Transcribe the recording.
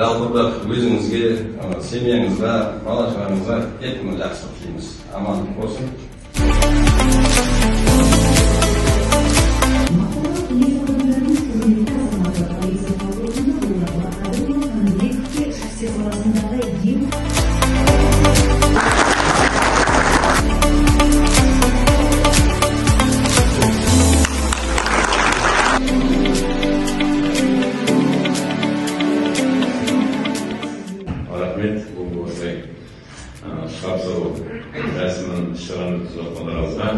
Жалпы бірақ өзіңізге, семьяңызға, бала шағаңызға тек қана жақсылық тілейміз. Амандық болсын. Құрметті азаматы, полиция полковнигі Оралбай Қаныбековке ішкі істер саласындағы ең Рахмет, бұл осылай шығарып салу рәсімін, іс шараны өткізіп жатқандарыңызға.